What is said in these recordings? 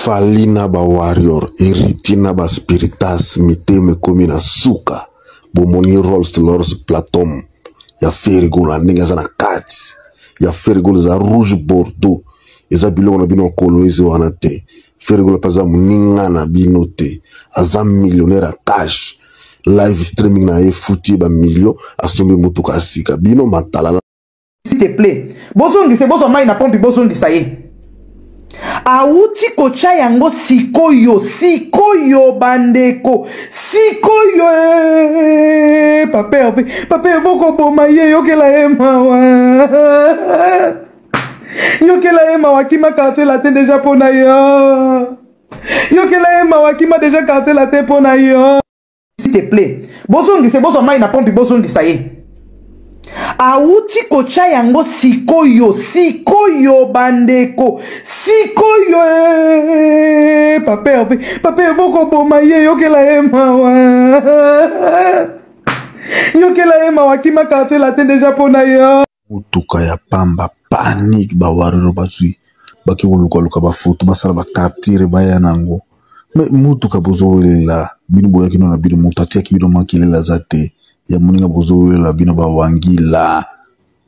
Fally na ba warrior, Heritier na ba spiritas mitema ekomi na suka. Bomoni Rolls Royce Platom ya Ferre Gola ndenge aza na kati ya Ferre Gola eza rouge bordeaux, eza biloko na bino ya Kolwezi wana te. Ferre Gola mpe aza moninga na bino te, aza millionnaire ya cash. Live streaming na ye efuti ye ba millions, asombi motuka ya sika. Bino matalana. S'il te plaît, bozongisa, bozwa mai na pompe, bozongisa ye. Awuti kotya yango sikoyo, sikoyo bandeko, sikoyo. Papa Herve, Papa Herve okoboma ye, yokela ye mawa, yokela ye mawa, kima quartier latin deja mpo na yo, yokela ye mawa, kima deja quartier latin mpo na yo. S'il te plaît, bozongisa, bozwa mai na pompe, bozongisa ye. Awuti kotya yango sikoyo, sikoyo bandeko, sikoyo. Papa Herve, Papa Herve okoboma ye, yokela ye mawa, yokela ye mawa, kima quartier latin deja mpo na yo. Motuka ya pamba, panique, ba warrior bazwi bake kolukaluka ba photo basala ba capture baya nango. Me motuka bozowelela bino, boyaki no na bino, moto atiaki bino makelele aza te ya moninga, bozowelela bino bawangila.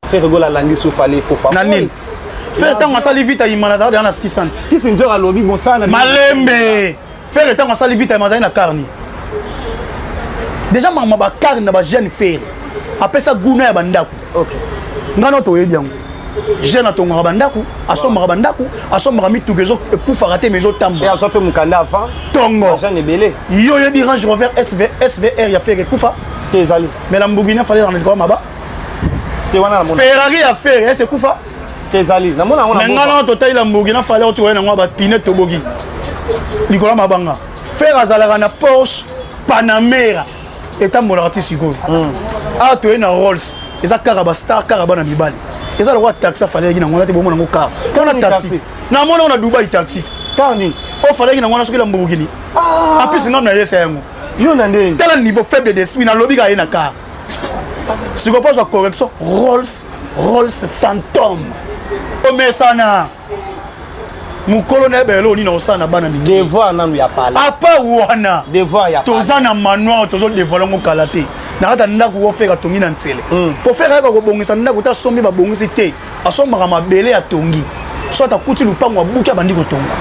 Ferre Gola alandi su Fally Ipupa na nini? Ferre ntango asali vita imana azalaki deja na 600. Kisi Nzora alobi mosala na malembe. Ferre ntango asali vita imana azalaki na carni deja, makambo bacarni na bajeune. Ferre apesa guna ya bandako. Ngai no toyebi yango, jeune atongaka bandako, asombaka bandako, asombaka mituka ekufaka te, mais ezotambola. Azwa mpe mokanda avant. Tongo. Jeune ebele. Yo oyebi Range Rover SV, SVR ya Ferre ekufa? Te, ezali. Mais Lamborghini afali ezalaka na likolo maba. Te, wana namona. Ferrari ya Ferre ese ekufa? Te, ezali, namona yango. Mais ngai nano totali Lamborghini afali oti oye nango bapine toboki likolo ya mabanga. Ferre azalaka na Porsche Panamera, etambolaka ti sikoyo. Awa toye na Rolls, eza kaka bastar, kaka bana mibali. Eza lokola taxi afalaki nango wana te, bomona yango kaka mpona taxi. Namona yango na Dubai, taxi. Car nini? Oyo falaki nango wana soki Lamborghini apesi ngam na yesa yango. Yo na ndenge. Tala niveau faible d'esprit, nalobi kaka ye na car sikoyo mpo azwa correction Rolls Rolls Phantom. Omesana mokolo na yeba eloko nini akosala na bana mike. Devoir nanu ya pala. Apa wana. Devoir ya toza na manoir, tozodévoile yango kala te na kati ya ndako. Wo Ferre atongi na ntsele po Ferre ayaka kobongisa ndako te, asombi babongisi te, asombaka mabele ya tongi, soit akuti lupango, abuki, abandi kotonga.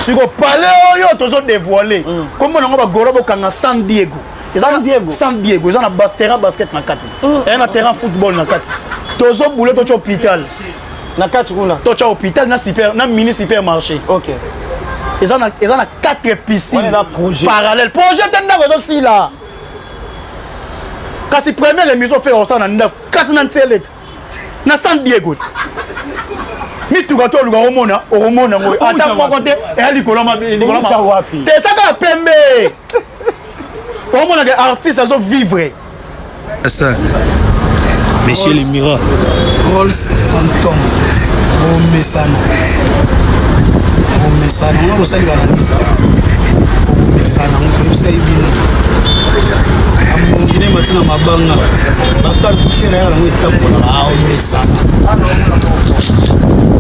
Siko pale oyo tozodévoile, kombo nango bagoro bokanga San Diego. San Diego. San Diego eza na terrain basket na kati, eya na terrain football na kati. Tozobule, totya hôpital na kati kuna. Totya hôpital na super, na mini supermarché. Eza na 4 piscine. Wana eza projet. Parallèle projet te, ndako ezosila. Kasi première émission Ferre osala na ndako, kasi na ntsele te, na San Diego te. Mituka to oluka omona, okomona yango ata moko te eya likolo ya likolo ya Outa wapi? Te, eza kaka pembe. Omonaka artiste azovivre. Ça, Monsieur le Mira. Rolls Phantom, bomesana, bomesana ngo bosali banalisa, bokomesana ngo toyebisa ye bino. Amongine mati na mabanga bakar Ferre yaka nango etambolaka, aomesana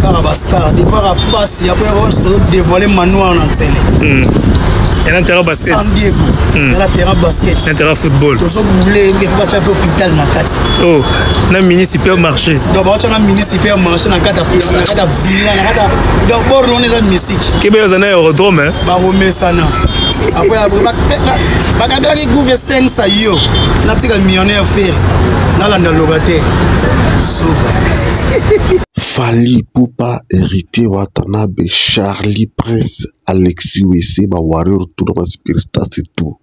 kaka bastar devoir ya pasi ya Rolls. Tozodévoile manoir na ntsele. Il y a un terrain basket. San Diego. Yana terrain basket. Un terrain football. Tozobule efo batya mpe hôpital na kati. Oh, na mini supermarché. Donc baotya na mini supermarché na kati ya villa, na kati ya donc bord wana eza mystique. Kebe oza na aérodrome, hein? Bakomesana après bakabelaki gouve 5 yo natika millionnaire Ferre nalanda locataire soba. Fally Ipupa, Héritier Watanabe, Charlie Prince, Alexis Wese, ba warrior tout na ba superstar, c'est tout.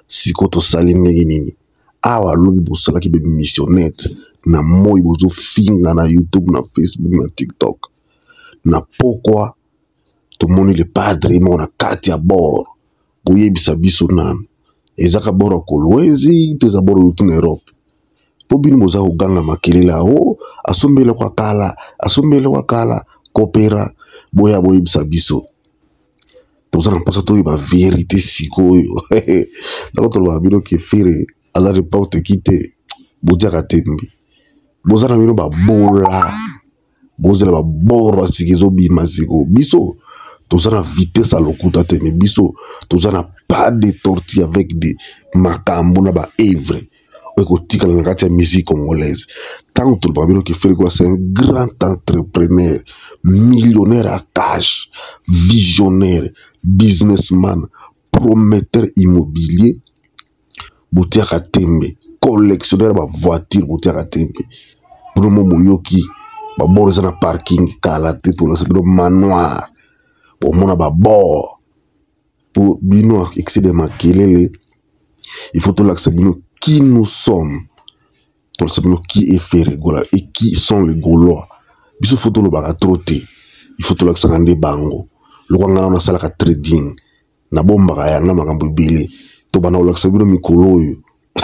Siko tosali ndenge nini? Awa lobi bosalaki ba missionnette na moi, bozofinga na YouTube, na Facebook, na TikTok. Na pokwa tomoni le padre moko na kati ya bord. Boyebisa biso nanu, ezaka bord ya Kolwezi to eza bord euti na Europe? Mpo bino boza koganga makelele ao, asombi eloko ya kala, asombi eloko ya kala kopera. Boya boyebisa biso, toza na mposa toyeba vérité sikoyo. Ntango tolobaka bino ke Ferre aza n'importe qui te, botiaka tembe, boza na bino babola, bozela baboro ya sika ezobima sikoyo. Biso Toza na vitesse ya lokuta te, mais biso toza na pas de tortue avec des makambo na ba œuvre oyo ekotikala na kati ya musique congolaise. Ntango tolobaka bino ke Ferre Gola, c'est un grand entrepreneur, millionnaire à cash, visionnaire, businessman, prometteur immobilier, botiaka tembe, collectionneur ya bavoiture, botiaka tembe. Bino mo boyoki babord eza na parking kala te, tolakisa bino manoir, bomona babord po bino excès de makelele. Il faut tolakisa bino qui nous sommes, tolakisa bino qui est Ferre Gola et qui sont les Gaulois. Biso faut tolobaka trop te, il faut tolakisaka nde bango. Lokwa ngai nano nasalaka trading, nabombaka yanga makambo ebele, tobanda kolakisa bino mikolo oyo.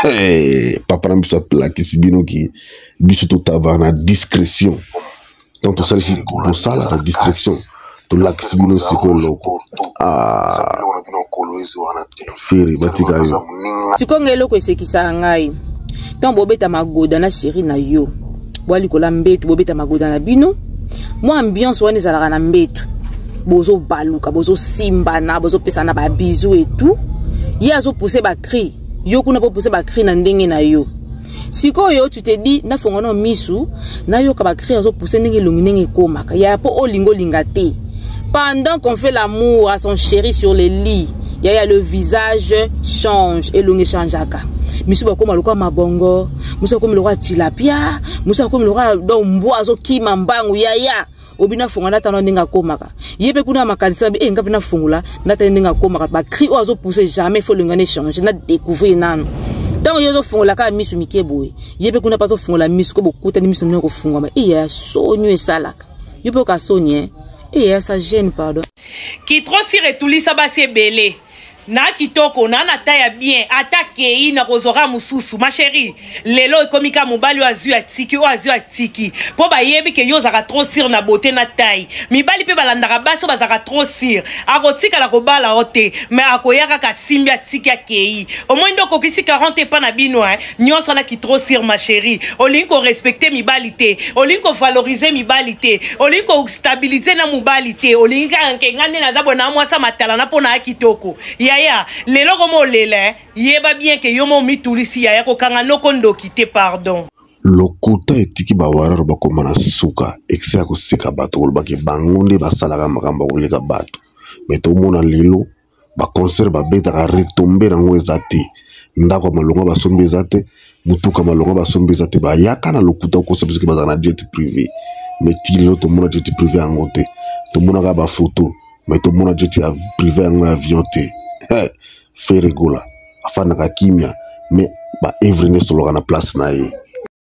Hey, papa na biso alakisi bino ki biso totavaka na discrétion. Donc tosalisi kosala na discrétion, tolakisi bino sikoyo eloko. Ah, Ferre, batika yo. Sikoyo ngai, eloko esekisaka ngai, ntango bobeta magoda na chéri na yo, bwa likolo ya mbetu, bobeta magoda na bino, mwa ambiance wana ezalaka na mbetu, bozobaluka, bozosimbana, bozopesana babisous et tout, ye azopousse bacris, yo kuna popousse bacris na ndenge na yo. Sikoyo tu te dis: nafonga na misu, nayoka bacris azopousse, ndenge elongi ndenge ekomaka ya mpo olinga olinga te. Pendant qu'on fait l'amour à son chéri sur le lit, yaya, le visage change, elongi echangeaka, misu bakóma lokola mabongo, mosu akomi lokola tilapia, mosu akomi lokola donc mbwa azokima mbangu. Yaya, obi nafonga, natana ndenge akomaka. Ye mpe kuna makanisi e nga mpe nafongola, natali ndenge akomaka, bacris oyo azopousse, jamais faut elongi wana echange, na découvrir nano. Ntango yo ozofongola kaka misu mike boye, ye mpe kuna mpe azofongola misu, ko bokutani misu nini kofungwama. Eya, soni oyo esalaka yo mpe oka soni e eya, ça gêne, pardon. Ki trop sûr etulisa basi ebele na kitoko na na ta ya bien, ata kei na kozwaka mosusu. Ma chérie, lelo ekomi ka mobali oyo azwi atiki, oyo azwi atiki, mpo bayebi ke yo ozalaka trop sûr na beauté na taille. Mibali mpe balandaka basi oyo bazalaka trop sûr. Akotikala kobala o te, mais akoya kaka, asimbi, atiki, akei. Omoi nde okokisi 40 epa na bino nyonso wana ki trop sûr. Ma chérie, olingi korespecte mibali te, olingi kovalorize mibali te, olingi kostabilize na mobali te, olingi kaka nke nga nde naza boye na mwasa matala na mpo na ya kitoko. Yaya, lelo koma olela, yeba bien ke yo mo omitulisi. Yaya, kokanga noko ndoki te, pardon. Lokuta etiki bawarriors bakóma na suka, excès ya koseka bato, kolobaki bango nde basalaka makambo ya koleka bato. Mais tomona lelo baconcert babetaka, retombées nango eza te, ndako ya malonga basombi eza te, motuka malonga basombi eza te. Bayaka na lokuta kokosa biso ke bazala na jet privé, mais ti lelo tomona jet privé yango te. Tomonaka bafoto, mais tomona jet ya privé yango ya avion te. Hey, Ferre Gola afandaka kimia, mais baœuvres nde esololaka na place na ye.